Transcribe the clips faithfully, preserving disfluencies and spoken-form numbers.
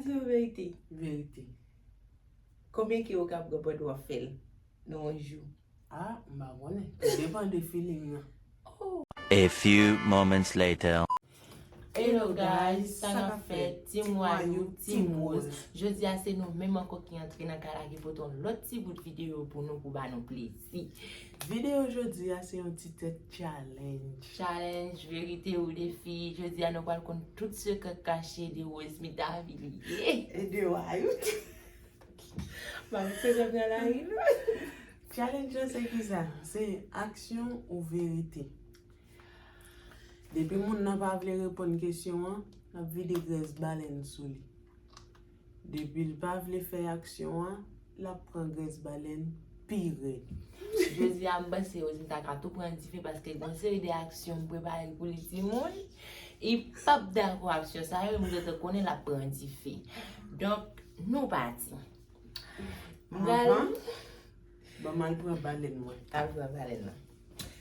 Se yon verite. Verite. Konbyen ke ou ka pran pandan w ap fè l nan yon jou? Ah, m pa konnen. Tout depan de feeling nan. A few moments later. Hello guys, sa k ap fèt? Team Wayou, Team Rose. Jodi a se nou menm ankò ki antre nan kay la ki pote yon lòt ti bout videyo pou nou pou ba nou plezi. Videyo jodi a se yon ti tèt challenge. Challenge, verite ou defi. Jodi a nou pral konn tout sekrè kache de Rosemita Villiers. E de Wayou. Ba m sekrè nan lari nou. Challenge lan se kisa? Se aksyon ou verite? Depi moun nan pa vle reponn kesyon an, l ap vide grès balèn sou li. Depi l pa vle fè aksyon an, l ap pran grès balèn pi rèd. Jodi a m panse Rosemita ka tou pran dife paske gen yon seri de aksyon m prepare pou li timoun. Li p ap dakò aksyon sa yo, m gentan konnen l ap pran dife. Donk, nou pati. M pral Avan, ban m al pran balèn mwen. Al pran balèn nan.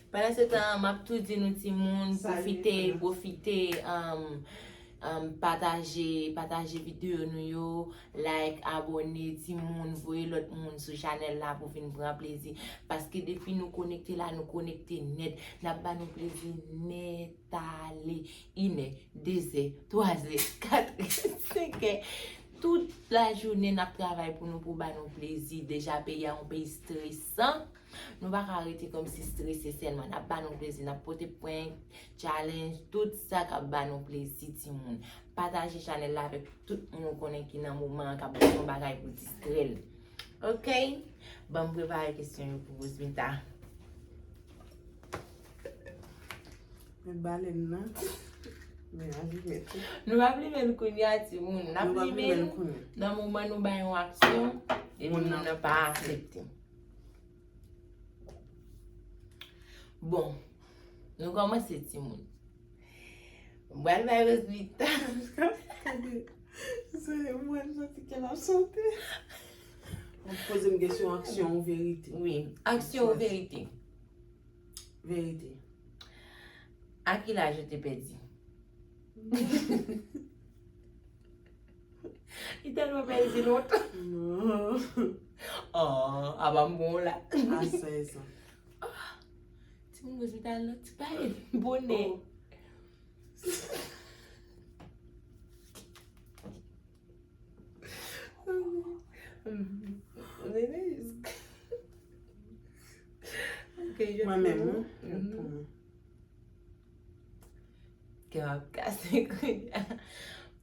Pandan se tan, m ap tou di nou timoun, pwofite, pwofite, um, um, pataje, pataje videyo nou yo, like, abòne, timoun, voye lòt moun sou chanèl la pou vin pran plezi. Paske depi nou konekte la, nou konekte nèt. N ap ba nou plezi nèt ale. Inè, dezè, twazè, katrè, senkè. Tout lajounen n ap travay pou nou, pou ba nou plezi. Deja peyi a yon peyi stresan. Nou pa ka rete kòmsi strese sèlman. N ap ba nou plezi, n ap pote prank, challenge, tout sa k ap ba nou plezi timoun. Pataje chanèl la avèk tout moun ou konnen ki nan moman an k ap bezwen yon bagay pou distrè l. Oke? Ban m prepare kesyon yo pou Rosemita. Men balèn nan. Men a limen tou. Nou p ap limen l kounye a timoun. N ap limen l nan moman nou bay yon aksyon epi moun nan pa aksepte. Bon, nou kòmanse timoun. M pral bay Rosemita. Se mwen santi kè l ap sote. Ou poze m kesyon aksyon ou verite? Wi, aksyon ou verite? Verite. A ki laj ou te pèdi? Li tèlman pèdi lontan. Non. Oh, apa m bon la. A sèz an. Timoun Rosemita al nan ti bay bonè. Mwen menm, wi. Kè m ap kase kounye a.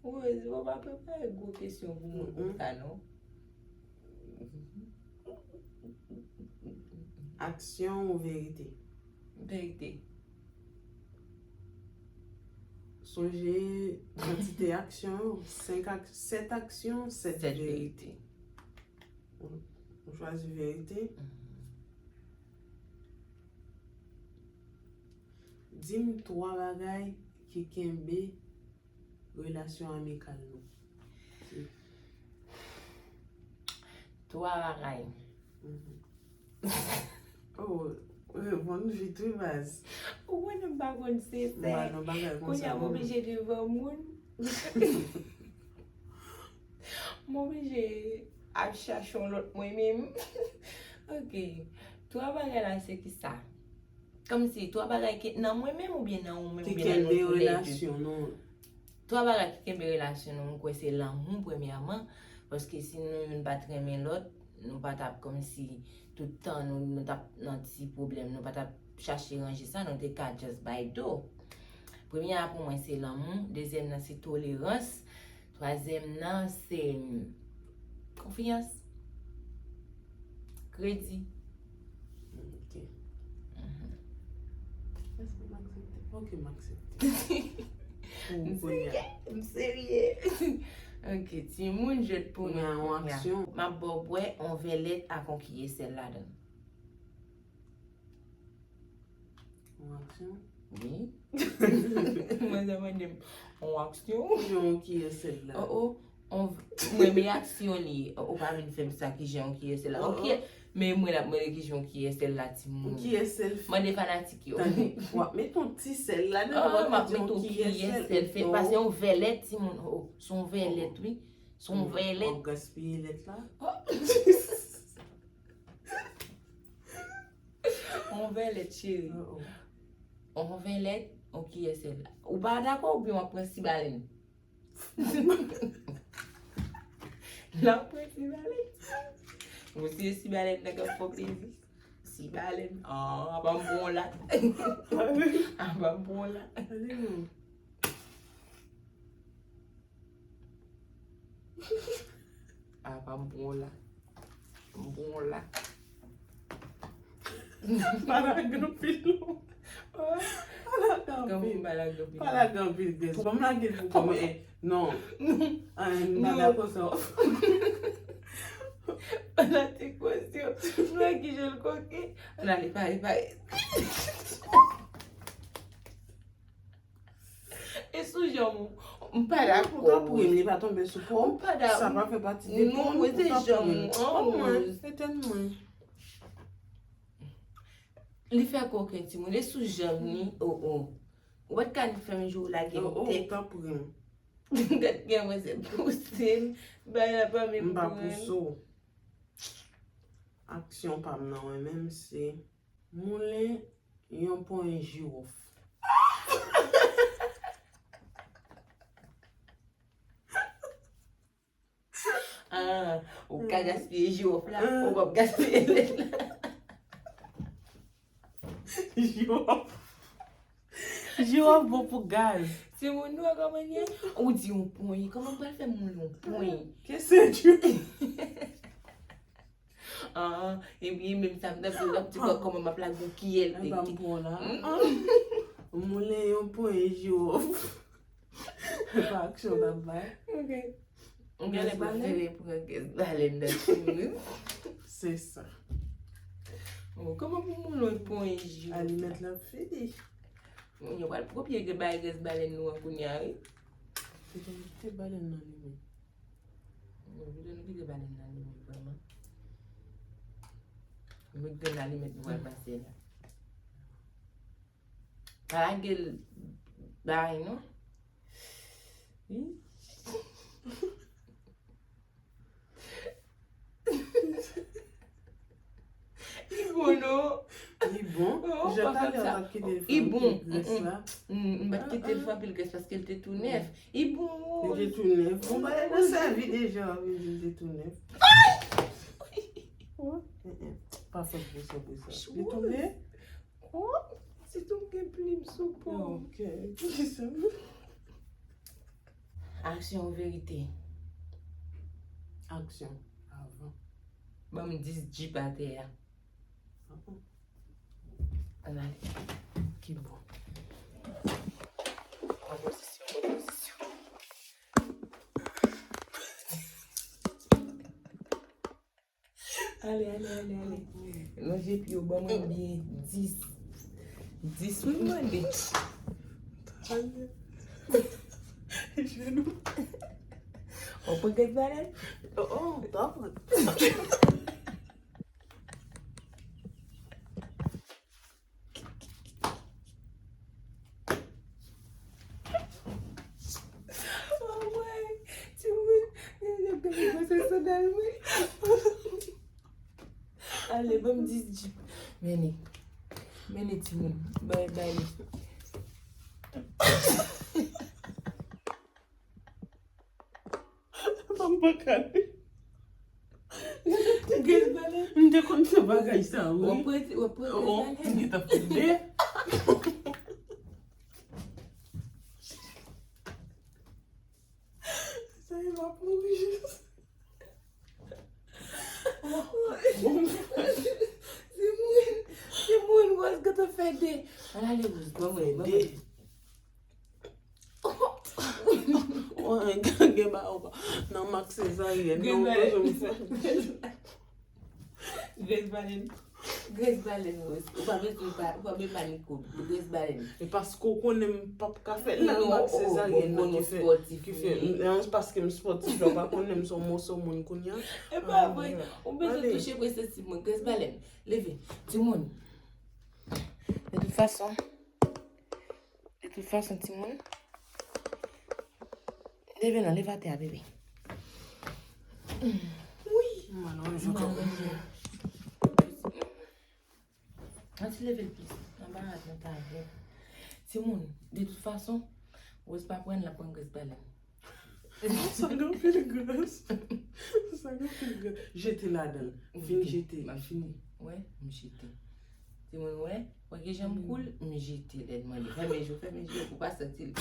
Rose, ou pa prepare gwo kesyon pou mwen konsa non. Aksyon ou verite? Verite. Sonje kantite aksyon yo, senk ak, sèt aksyon, sèt verite. Ou chwazi verite? Di m twa bagay ki kenbe relasyon amikal nou. Twa bagay. Oh, ou reponn vit wi baz. Ou konnen m pa konn se fè. Kounye a m oblije devan moun. M oblije al chache yon lòt mwen menm. Ok. Twa bagay la se kisa? Kòmsi twa bagay ki nan mwen menm oubyen nan ou menm oubyen nan nou toulède? Twa bagay ki kenbe relasyon nou, m kwè se lanmou premyèman, paske si nou youn pa t renmen lòt, nou pa t ap kòmsi tout tan nou, nou t ap nan ti pwoblèm, nou pa t ap chache ranje sa, nou te ka just bay do. Premye a pou mwen se lanmou, dezyèm nan se tolerans, twazyèm nan se konfyans, kredi. Ok. Èske m aksepte? Ok, m aksepte. Pou M kounye a. Serye, m serye. Ok, timoun, jwèt pou nou. Kounye a, yon aksyon. M ap ba w bwè yon vè lèt ak yon kiyè sèl ladan l. Yon aksyon? Wi. Mwen sa mande m yon aksyon. Yon kiyè sèl la. Oh, oh. On, mwen men aksyon li ye. Oh, oh, pa vin fè m sa ki jan yon kiyè sèl la. Ok. Men mwen l ap mande ki jan yon kiyè sèl la timoun. Yon kiyè sèl fè. Mande fanatik yo. Tande, w ap met yon ti sèl ladan, Oh, w ap m ap di yon met yon kiyè kiyè sèl. Sèl fè. Paske yon vè lèt timoun. Oh, se yon vè lèt wi. Se yon vèlèt. W ap gaspiye lèt la. Yon vèlèt, cheri. Yon vèlèt, yon kiyè sèl. Ou pa dakò oubyen w ap pran si balèn? L ap pran si balèn. Bon, si e si balèn nan k ap fè w plezi. Si balèn. Ah, apa m pran w la. Apa m pran w la. Apa m pran w la. M pran w la. Pa lage anpil non. Pa lage anpil. Pa lage anpil, guys. Ban m lage l pou kòm e non. An, m pa dakò sa. Pandan te kòz yo, m lage jan l koke. Ann ale, pare, pare. E sou janm ou. M pa dakò. Ou ta pou li pa tonbe sou po. M pa dakò. Sa pa fè pati de po. Non, se janm ou. An mwen. Etèn mwen. Li fè koken timoun. E sou janm ni. Oh, oh. Ou pa t ka ni fè m jou lage m tèt. Oh, oh, ou ta pou li. Gad gen mwen se pouse m. Bay la pa menm. M pa pouse w. Aksyon pa m nan, mwen menm se. Moulen yon ponyen jiwòf. Ah, ou ka gaspiye jiwòf la, ou p ap gaspiye lèt la. Jiwòf. Jiwòf bon pou gaz. Timoun, nou wè kòman l ye? Ou di yon ponyen. Kòman m pral fè moulen yon ponyen? Kese di. Ah, ebyen, menm sa m t ap di w, l ap di kòman m ap lage yon kiyè l. Anba m pran la. Moulen yon ponyen jiwòf. Se pa aksyon m ap bay. Ok. Ou genlè prefere pran grès balèn nan timoun. Se sa. Oh, kòman pou moulen yon ponyen jiwòf? Alimèt la fini. Yo pral kopye bay grès balèn nou an kounye a, wi. Kite, kite balèn nan limen. Yo pito nou kite balèn nan limen vrèman. Met grenn alimèt nou pral pase la. Pa lage l bay non. Li bon non. Li bon. Jan talè a t ap kite l fè grès la. M pa t kite l fè anpil grès paske l te tou nèf. Li bon. Li te tou nèf. Bon, bagay nou sèvi deja, wi, li te tou nèf. Pa fè gwo sa pou sa. Li tonbe? Oh, si tou m gen plim sou po. Ok. Aksyon ou verite? Aksyon. Avan. Ban m dis jip atè a. Ann ale. Ki bò? An pozisyon, an pozisyon. Ale, ale, ale, ale. Lonje pye w, ban mwen byen dis. Dis wi m mande. Jenou. Ou pran kèk balèn? Oh, oh, pa pran. Ale, ban m dis jip. Mennen. Mennen timoun. Bay, bay li. Ban m pa kale. Grès balèn. M te konn fè bagay sa, wi. W ap prete, w ap prete. Oh, oh, m gentan fè de. Sa e pa pou jis. Se moun, se moun, Rose gentan fè de. Ann ale, Rose, ban mwen, ban mwen. Gen ba ou pa nan mak sezaryèn nan ou bezwen fè. Grès balèn. Grès balèn, Rose. Ou pa bezwen pa, ou pa bezwen panike. Grès balèn. E paske ou konnen m p ap ka fè l nan mak sezaryèn nan ki fè, ki fè, paske m spòtif la, ou pa konnen m se yon moso moun kounye a. E pa vre. Ou bezwen touche presanti mwen. Grès balèn. Leve. Timoun. De tout fason, de tout fason, timoun. Leve non, leve atè a, bebe. Wi. M al ranje kòb. An ti leve l plis. Anba a nan talè. Timoun, de tout fason, Rose pa pran, l ap pran grès balèn. Sa gen anpil grès. Sa gen anpil grès. Jete ladan l. Fin jete. M ap fini. Wè, m jete. Timoun, wè, wè ki jan m koul, m jete lè l mande. Fèmen je w, fèmen je w pou w pa santi l.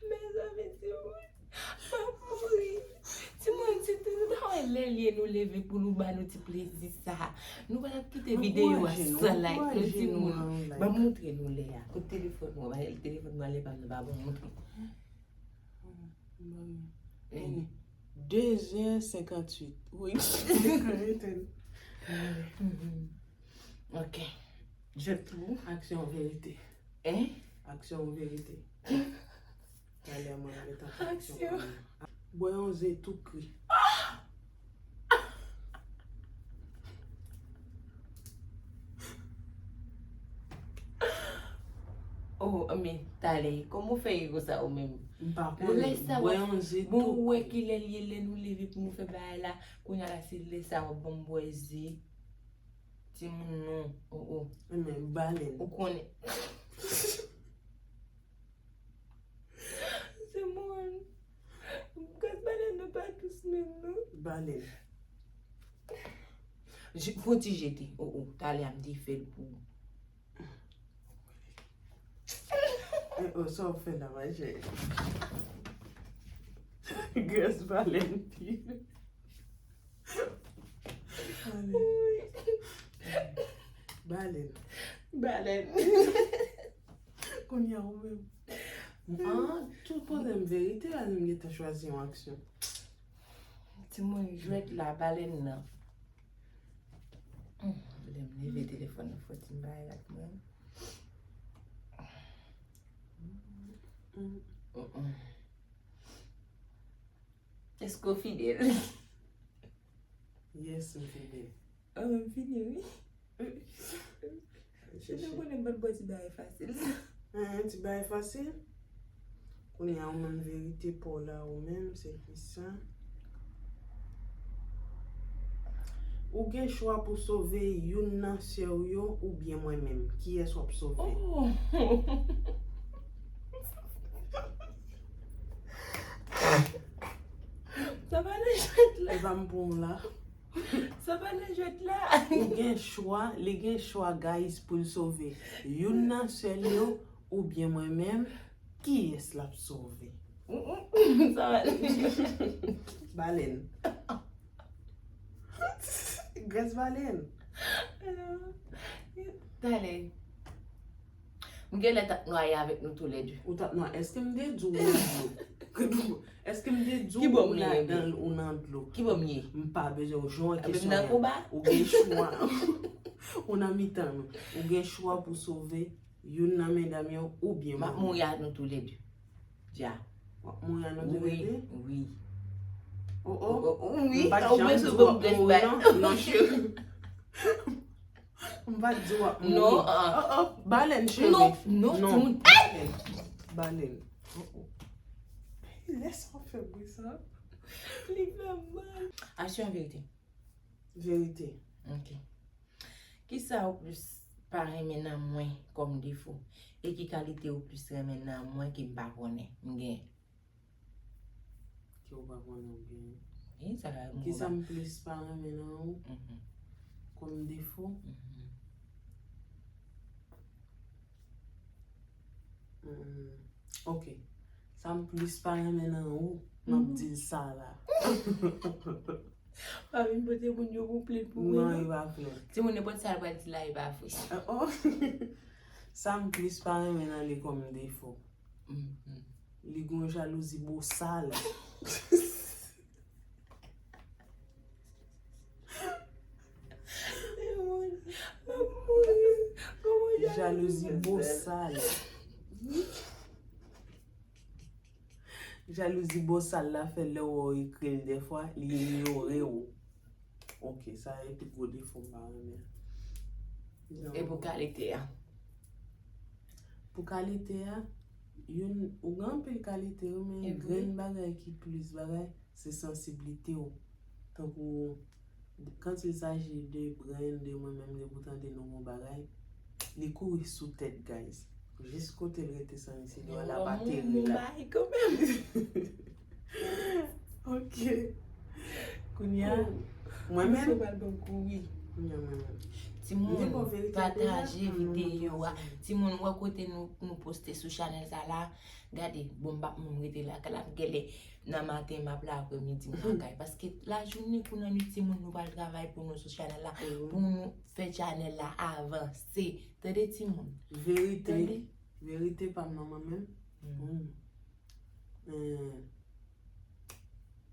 Mezanmi, timoun, m ap mouri. Timoun, si te nou ta wè lè l ye nou leve pou nou ba nou ti plezi sa. Nou pa t ap kite videyo a san like, non, timoun. Ban m montre nou lè a. Kote telefòn mwen? Ba telefòn mwen, lè pa m nan, ba ban m montre. De zè senkanntuit. Wi. Ok. Jèt tou. Aksyon verite. Hein? Aksyon verite. Talè mwen ap met an aksyon. Aksyon. Bwè yon ze tou kri. Oh, men talè, kòman w fè rive sa ou menm? M pa konnen. Lè sa w ap, bon, ou wè ki lè l ye, lè nou leve pou nou fè bagay la, kounye a la se lè sa w ap ban m bwè ze. Timoun non, oh, oh. Men balèn. Ou konnen. Timoun. Gaz balèn nan pa dous menm non. Balèn. Fon ti jete. Oh, oh. Talè a m te fè l pou ou. Eh, oh, sa w fè la, ma chè? Gaz balèn pil. Balèn. Balèn. Kounye a ou menm. Ah, tout poze m verite a, m gentan chwazi yon aksyon. Timoun jwèt la, balèn nan. Hmm, lè m leve telefòn nan, fò ti m bay la mwen. Mm, mm. Èske w fidèl? Yes, m fidèl. Ah, m fini, wi. Ou te konnen m pa t bwè ti bagay fasil sa. Hein, ti bagay fasil? Kounye a, ou menm verite pa w la, ou menm, se ki sa? Ou gen chwa pou sove youn nan sè w yo oubyen mwen menm. Kiyès w ap sove? Oh! Sa pa nan jwèt la. E pa m pran w la. Sa pa nan jwèt la. Ou gen chwa, li gen chwa, guys, pou l sove youn nan sè l yo oubyen mwen menm. Kiyès l ap sove? Sa pa nan jwèt. Balèn. Grès balèn. Talè. M genlè t ap nwaye avèk nou toulède. Ou t ap nwaye. Èske m te di w nan dlo? Èske m te di w ladan l ou nan dlo? Ki bò m ye? M pa bezwen w, jan w wè kesyon an. Ou gen chwa. Ou nan mitan nou. Ou gen chwa pou sove youn nan medam yo oubyen mwen. M ap mouri ak nou toulède. Dja. W ap mouri ak nou toulède? Wi. Oh, oh. Wi. M pa t janm di w ap mouri, non, non, cheri. M pa t di w ap mouri. Non, ah. Oh, oh, balèn, cheri. Non, non, non, timoun. Balèn. Balèn. Oh, oh. Lè sa w fè bri sa. Li fè m mal. Aksyon verite. Verite. Ok. Kisa ou plis pa renmen nan mwen kòm defo? E ki kalite ou plis renmen nan mwen ke m pa konnen m gen? Ke w pa konnen w gen. Wi, sa ka. Kisa m plis pa renmen nan ou kòm defo? Mhm. Hmm, ok. Sa m plis pa renmen nan ou, m ap di l sa la. Pa vin pote moun yo pou plent pou mwen. Non, e pa plent. Timoun, nenpòt sa l pral di la, e pa vre. Oh, oh. Sa m plis pa renmen nan li kòm defo. Mhm. Li gon jalouzi bosal. Jalouzi bosal. Jalouzi bosal la fè lè w wè w ekri l dèfwa, li inyore w. Ok, sa e pi gwo defo m pa renmen. E pou kalite a? Pou kalite a, Youn, ou gen anpil kalite, wi, men grenn bagay ki plis bagay, se sansiblite w. Tankou, quand il s'agit de Brenda, de mwen menm, de pou tande nou gon bagay, li kouri sou tèt, guys. Jis kote l rete san li, se dwa l ap atere la. Bay kanmenm. Ok. Kounye a, mwen menm, pral ban m kouri. Kounye a, mwen menm. Timoun, pataje videyo a. Timoun, wè kote nou, nou poste sou chanèl sa la. Gade, bon, m p ap menm rete lakay la. Gèlè, nan maten, m ap la aprèmidi, m lakay. Paske lajounen kou nan nuit, timoun, nou pral travay pou nou sou chanèl la. Pou nou fè chanèl la avanse. Tande, timoun? Verite. Tande? Verite pa m nan mwen menm. Hmm.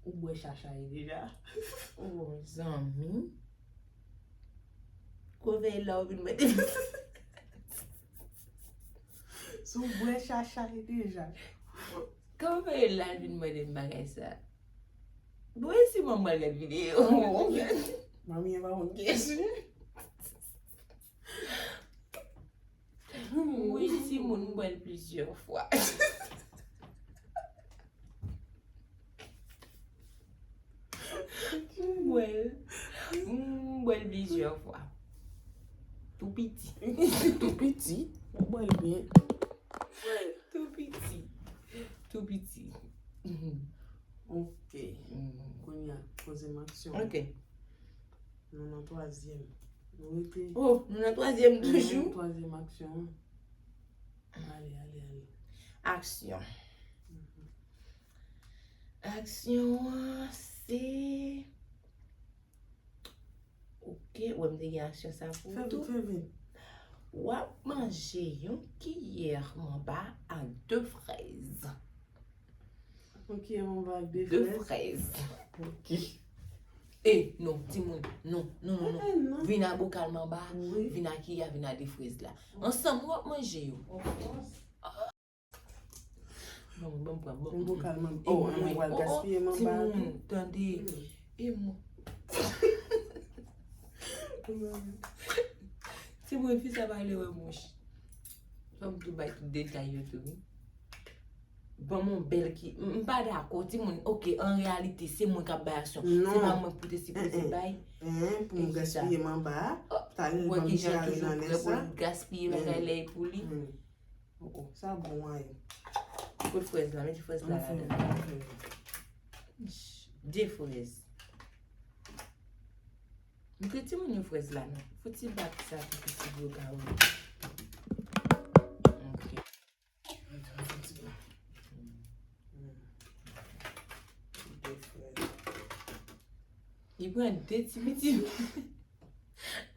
Ou bwè chacha ye deja? Oh, zanmi. Kòman w fè la w vin mande m? Si w bwè chacha ye deja. Kòman w fè la w vin mande m bagay sa? Bon, e si manman gad videyo? Manmi an pa konn kiyès li. Wi, timoun, m bwè l plizyè fwa. M bwè l, m bwè l plizyè fwa. Tou piti. Tou piti, ou bwè l byen. Tou piti. Tou piti. Ok. Kounye a, poze m aksyon. Ok. Nou nan twazyèm. Nou rete. Oh, nou nan twazyèm toujou? Twazyèm aksyon an. Ale, ale, ale. Aksyon. Aksyon an se, ok, wè m te gen aksyon sa pou ou tou. Fè vit, fè vit. W ap manje yon kiyè manba ak de frèz. Ok, manba ak de frèz. De frèz. Ok. E, non, timoun, non, non, non, non. Vin ak bokal manba, vin ak kiyè, vin ak de frèz la. Ansanm, w ap manje yo. Of course. Bon, bon, bon, bon. Yon bokal manba. Oh, mwen pral gaspiye manba a tou. Timoun, tande. E mwen. Timoun, fi sa pa vle wè mouch. Fò m tou bay tout detay yo tou, wi. Ban m yon bèl ki, m, m pa dakò, timoun, ok, an reyalite, se mwen k ap bay aksyon. Se pa mwen pou te sipoze bay. Pou m gaspiye manba a, talè l ban m ti ale nan lès la. Gaspiye bagay la e pou li. Oh, oh, sa bon, wi. Kot frèz la? Mete frèz la ladan. De frèz. M te timoun yo frèz la, non. Fouti bat sa pou piti dlo ka wè. Ok. Li pran de ti piti.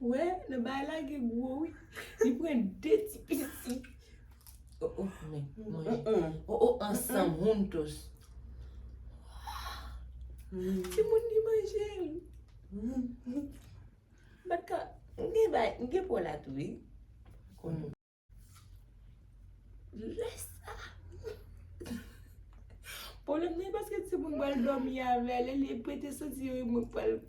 Wè, nan bagay la gen gwo, wi. Li pran de ti piti. Oh, oh, men, manje. Oh, oh, ansanm, juntos. Timoun li manje l. M pa t ka, m gen bay, m gen pwa la tou, wi. Konnen. Lè sa. Pwoblèm nan, paske timoun pral dòmi avè l, li prete santi yo, mwen pral,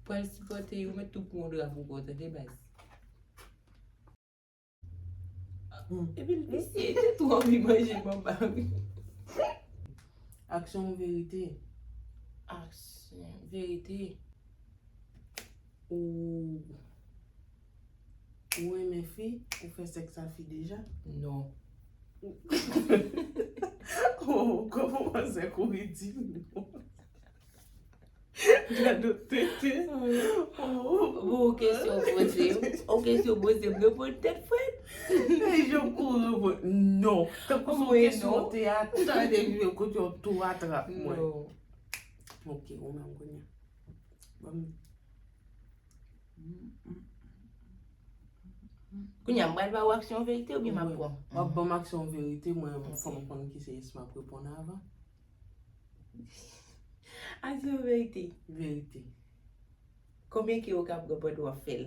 pral sipòte yo, met tou pou yon dra pou kò, tande baz. Epi l visye, li te tou anvi manje manba, wi. Aksyon ou verite? Aksyon, verite. Ou, ou renmen fi, ou fè sèks a fi deja? Non. Oh, kòman manzè kouri di non? Gade w tete. Oh. Bon, kesyon poze. On kesyon poze, m reponn tèt frèt. E jan w kouri reponn non. Tankou se yon kesyon teat, sa vle di kote w tou atrap mwen. Non. Ok, ou menm kounye a. Ban m. Kounye a, m pral ba w aksyon verite oubyen m ap pran? W ap ban m aksyon verite, mwen, fò m konn ki se yes m ap reponn avan. Aksyon verite? Verite. Konbyen ke ou ka pran pandan w ap fè l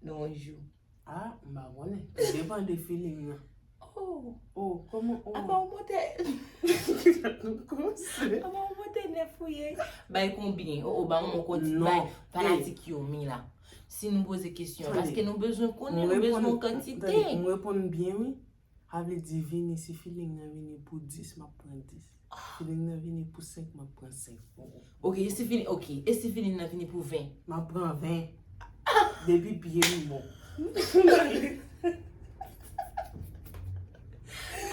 nan yon jou? Ah, m pa konnen. Sa depann de feeling nan. Oh. Oh, kòman, oh. Apa w monte. Apa w monte nèf ou ye? Bay konbyen? Oh, oh, ba mwen yon kantite. Non. Bay fanatik yo, Mila. Si nou poze kesyon, paske nou bezwen konnen, nou bezwen yon kantite. Tande, m reponn byen, wi. Sa vle di vini, si feeling nan vini pou dis, m ap pran dis. Feeling nan vini pou senk, m ap pran senk. Ok, e si feeling, ok, e si feeling nan vini pou ven? M ap pran ven. Depi pye m bon.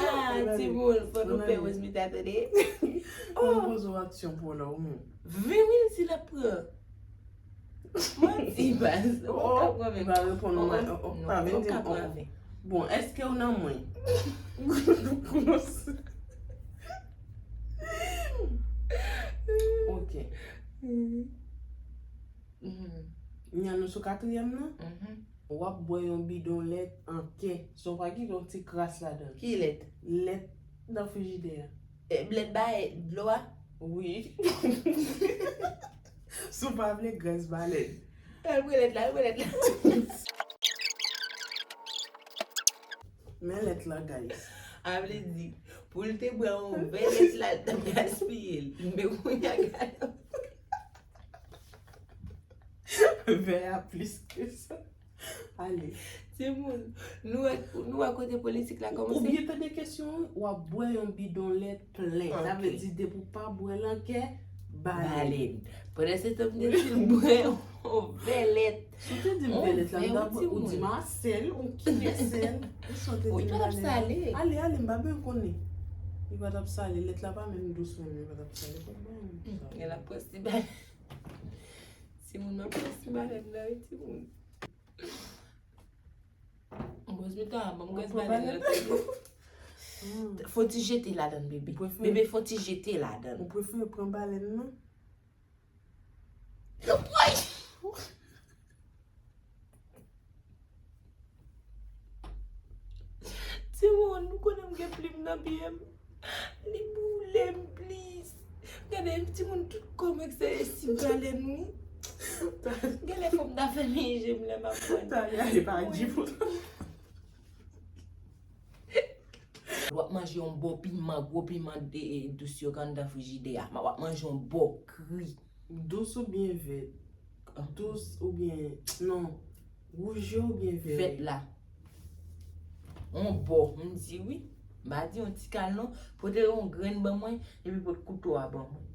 Ah, timoun, fò nou fè Rosmita tande. Mwen poze w aksyon pou w la ou menm. Ven wi, si l ap pran. Manti baz. Ou ka pran ven. Ou pa reponn mwen. Non, Pa vin ou di ka m. Pran ven. Bon, èske w nan mwen? Ok. Nyan nou sou katriyèm nan? W ap bwè yon bidon lèt an kè. Sa w pa gen yon ti kras ladan. Ki lèt? Lèt nan frijidè a. Eh, lèt bay dlo a? Wi. Si w pa vle grès balèn. Al bwè lèt la, al bwè lèt la. Men lèt la, guys. A vle di, pou l te bwè yon vè lèt la, l t ap gaspiye l. Men kounye a gade. Vè a plis ke sa. Ale. Timoun, nou wè, nou wè kote politik la Ou kòmanse? Byen tande kesyon an, w ap bwè yon bidon lèt plen. Sa vle di depi w pa bwè l an kè, balèn. Balèn. Pandan se tan m te di l bwè yon vè lèt. Si w te di m vè lèt la, m ta bwè, ou di m a sèl, ou ki sèl. Ou sa w te di m balèn. Ale, ale, m pa bezwen konnen. Li pa t ap sale, lèt la pa menm dous menm, li pa t ap sale. Kot bwè yon sa. Gen la pwès ti balèn. Timoun, m ap pwès ti balèn nan, wi, timoun. Rosmita, ban m grès balèn nan. Fò ti jete ladan, bebe. Bebe, fò ti jete ladan. Ou prefere pran balèn nan? Timoun, nou konnen m gen plim nan pye m. Li boule m plis. Gade m timoun tout kò m èk se si balèn wi. Genlè fò m ta fèmen je m lè m ap pran. Talya e pa di pou. W ap manje yon bon piman, gwo piman de dous yo k anndan frijidè a. W ap manje yon bon kri. Dous oubyen vèt? Dous oubyen, non, wouj yo oubyen vè? Vèt la. Yon bò, m di wi. M pa di yon ti kal non. Pote yon grenn ban mwen, epi pot kouto a ban mwen.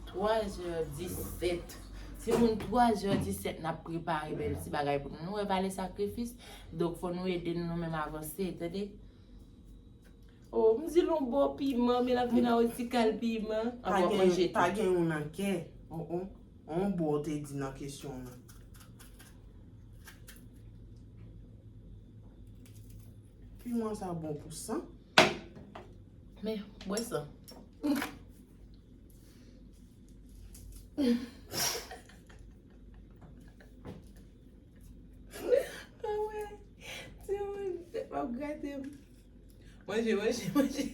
Twa zè disèt. Timoun, twa zè disèt n ap prepare bèl ti bagay pou nou. Nou wè valè sakrifis. Donk fò nou ede nou, nou menm avanse, tande. Oh, m di l yon bò piman, men l ap vin a yon ti kal piman. Ann w ap manje tou. Pa gen yon nan kè. On, on, on bò te di nan kesyon nan. Piman sa bon pou san. Men, bwè san. Anmwey, timoun, tèt m ap grate m. Manje, manje, manje.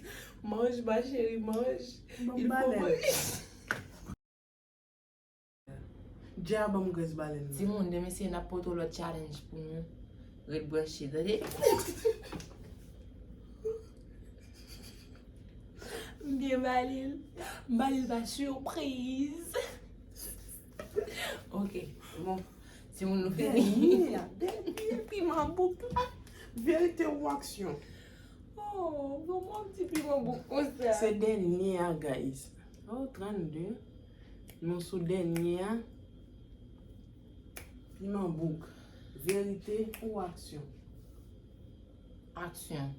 Manj, ma chérie, manj. Il faut manger. Dja ban m grès balèn nan. Timoun, demen se n ap pote yon lòt challenge pou nou. Ret branche, tande? M byen ba li l. M ba li l pa sipriz. Ok, bon. Timoun, nou fini. Dènye a, dènye piman bouk la. Verite ou aksyon? Oh, kòman w di piman bouk konsa? Se dènye a, guys. Oh, trannde. Nou sou dènye a. Piman bouk. Verite ou aksyon? Aksyon.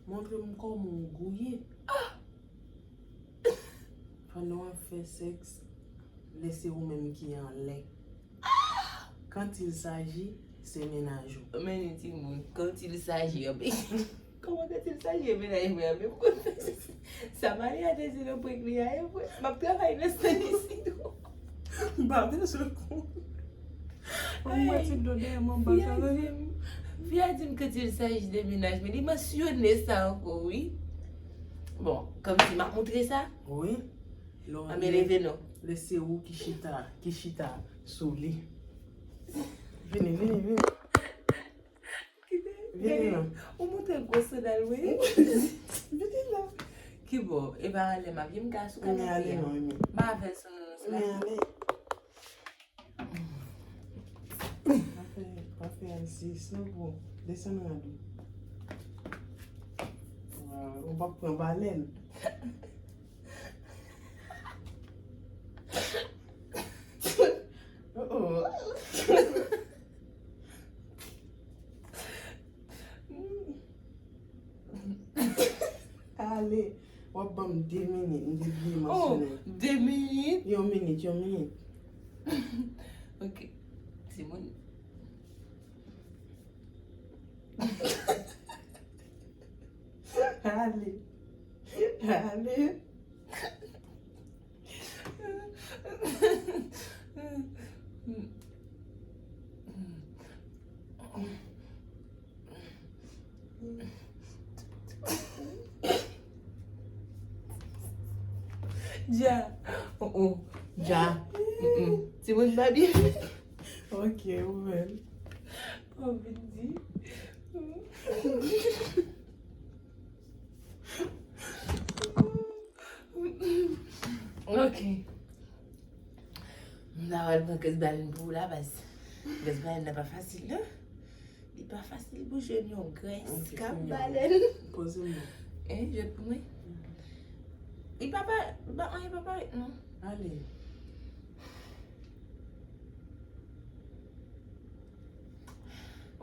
Montre m kòman w gouye. Pandan w ap fè sèks, lè se ou menm ki anlè. Quand il s'agit, se mennaj ou. Men li timoun, quand il s'agit, anben. Kòman quand il s'agit, e mennaj mwen an menm kote? Sa Malia te di nan prank li a, e vre. M ap travay nan sèvis li tou. M pa bezwen konn. Ou mwen ti do dèyè m anba sa la. Fi a di m quand il s'agit de ménage, men li mansyone sa ankò, wi. Bon, kòmsi m ap moutre sa. Wi. Anben leve non. Lè se ou ki chita, ki chita sou li. Vini, vini, vini. Kite, Vini la. Ou montre gwo sandal, wi. Vini la. Ki bò? E pa anlè m ap ye, m ka sou kanapé a. M pa fè sou nounours la. Pa fè, pa fè a isi, se bon. Desann rad ou. Waw, ou p ap pran balèn. Oh, oh. Ale, w ap ban m de minit, m te bliye mansyone. De minit? Yon minit, yon minit. Ok. Timoun. Ale. Ale. Dja. Oh, oh. Dja. Mm-mm. Timoun pa byen. Ok, ouvè l. Ou vin di. Ok. M ta pral pran grès balèn pou ou la, baz. Grès balèn nan pa fasil, non. Li pa fasil pou jwenn yon grès k ap balèn. Poze m. Hein, jwèt pou mwen. Li pa pa, ba, anyen pa parèt, non. Ale.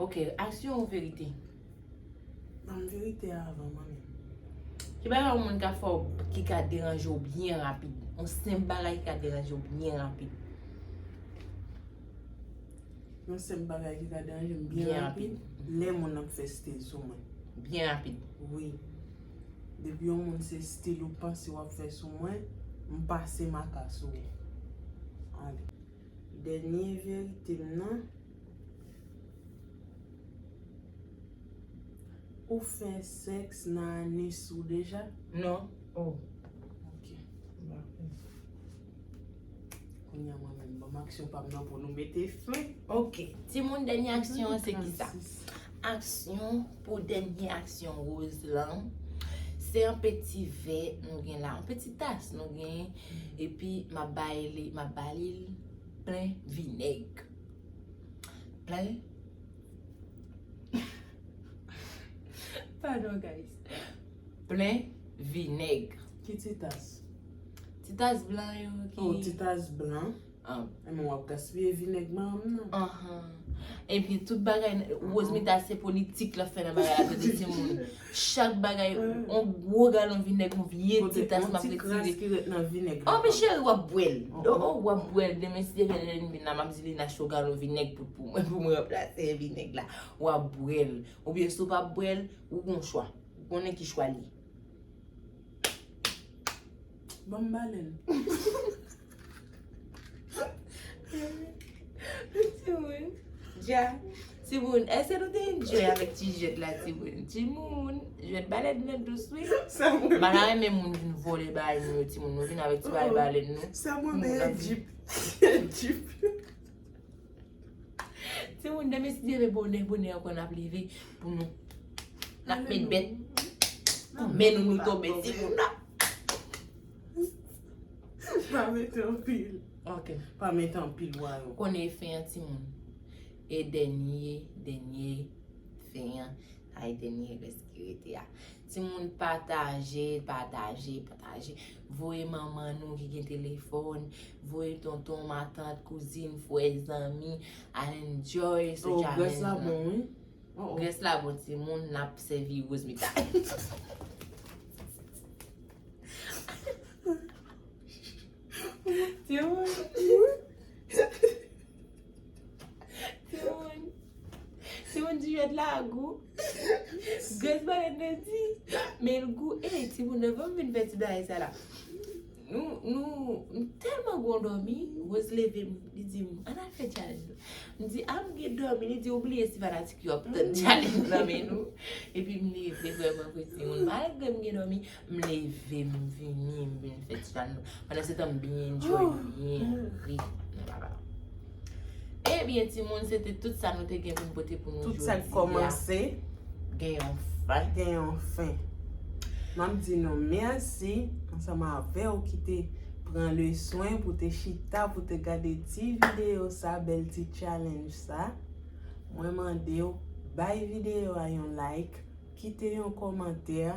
Ok, aksyon ou verite? Ban m verite avan, manmi. Ki bagay yon moun ka fè w ki ka deranje w byen rapid? Yon senp bagay ki ka deranje w byen rapid. Yon senp bagay ki ka deranje m byen rapid. Lè moun ap fè stil sou mwen. Byen rapid. Wi. Depi yon moun se stil ou panse w ap fè sou mwen, m pase maka sou ou. Ale. Dènye verite m nan. Ou fè sèks nan anis ou deja? Non. Oh. Ok. Kounye a mwen menm, ban m aksyon pa m nan pou nou mete fen. Ok. Timoun, dènye aksyon an se kisa? Aksyon pou dènye aksyon woz lan. Se yon peti vè nou gen la, yon peti tas nou gen. Epi m ap bay li, m ap ba li l plen vinèg. Plen. Pardon, guys. Plen vinèg. Ki ti tas? Ti tas blan yo ki. Oh, ti tas blan. Ah. Enben w ap gaspiye vinèg manman m nan. Anhan. Epi tout bagay, Rosemita se politik l ap fè nan bagay la, tande timoun. Chak bagay, yon gwo galon vinèg, yon vye ti tas m ap retire. Ki ret nan vinèg. Oh, men cheri, w ap bwè l. Oh, oh, w ap bwè l. Demen, si Dye vle, lè n vin la, m ap di Lina cho galon vinèg pou, pou mwen, pou mwen ranplase vinèg la. W ap bwè l. Oubyen, si w p ap bwè l, ou gon chwa. Ou konnen ki chwa l ye. Ban m balèn. Timoun. Dja. Timoun, èske nou te enjoy avèk ti jwèt la, timoun? Timoun, jwèt balèn nan dous, wi. M pa ta renmen moun vin vòlè bagay nou yo, timoun. Nou vin avèk ti bagay balèn nou. Sa mwen menm jip. Jip. Timoun, demen si Dye vle, bonè, bonè ankò n ap leve pou nou. N ap met bèt. Men nou, nou tonbe, timoun. Pa mete anpil. Ok. Pa mete anpil, wa yo. Konnen e fen an, timoun. E dènye, dènye fen an. Ay, dènye rès ki rete a. Timoun, pataje, pataje, pataje. Voye manman nou ki gen telefòn. Voye tonton, matant, kouzin, frè, zanmi. Al enjoy sou challenge nan. Oh, grès la bon, wi. Oh, oh. Grès la bon, timoun, n ap sèvi Rosemita. Timoun. Timoun. Timoun, ti jwèt la gou. Grès balèn nan di, men l gou. Ey, timoun, anvan m vin fè ti bagay sa la. Nou, nou, m tèlman gon dòmi, Rose leve m, li di m, ann al fè challenge la. M di, a m gen dòmi, li di, ou bliye si fanatik yo ap tann challenge nan men nou. Epi m leve vrèman vre, timoun. Malgre m gen dòmi, m leve, m vini, m vin fè ti challenge. Pandan se tan, m byen enjoy, m byen ri nan papa. Ebyen, timoun, se te tout sa nou te gen pou n pote pou nou jodi a. Tout sa k kòmanse. Gen yon fen. Gen yon fen. M ap di nou mèsi ansanm avè w ki te pran le swen pou te chita, pou te gade ti videyo sa, bèl ti challenge sa. Mwen mande w, bay videyo a yon like, kite yon kòmantè,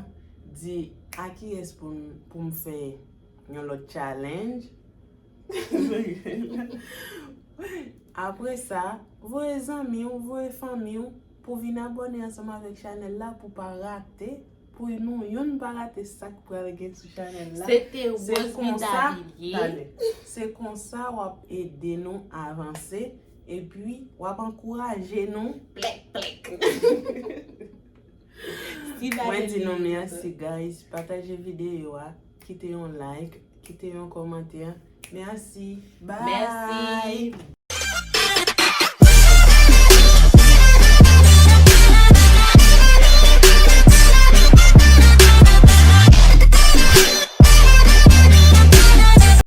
di a kiyès pou m, pou m fè yon lòt challenge. Apre sa, voye zanmi w, voye fanmi w pou vin abòne ansanm avèk chanèl la pou pa rate, pou nou youn pa rate sa k pral gen sou chanèl la. Se te Rosemita Villiers. Se konsa w ap ede nou avanse, epi w ap ankouraje nou. Plèk, plèk. Mwen di nou mèsi, guys. Pataje videyo a, kite yon like, kite yon kòmantè. Mèsi. Bye. Mèsi.